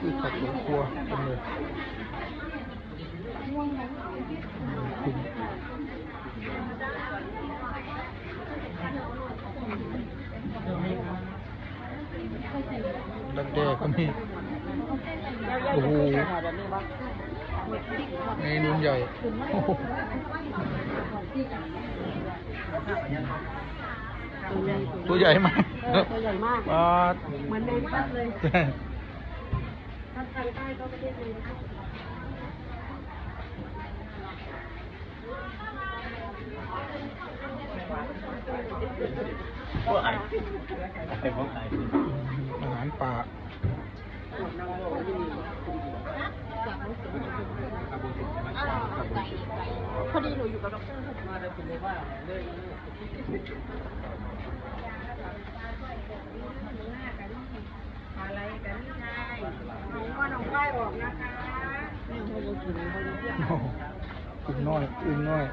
ຄືເຂົ້າຕົວຄົວເພິ່ນເລີຍ. ດັກແດ້ກໍມີ. ໂອ້ໂຫ ເມນູໃຫຍ່. ໂອ້ໂຫ ຕົວໃຫຍ່ມາກ. ເອີ ຕົວໃຫຍ່ມາກ ປາດ ເໝືອນແມງສັດເລີຍ. ທາງໃຕ້ກໍປະເທດໜຶ່ງ. ອາຫານປ່າ. ພໍດີໜູຢູ່ກັບດັອກເຕີ. ອຶ່ງນ້ອຍ ອຶ່ງນ້ອຍ.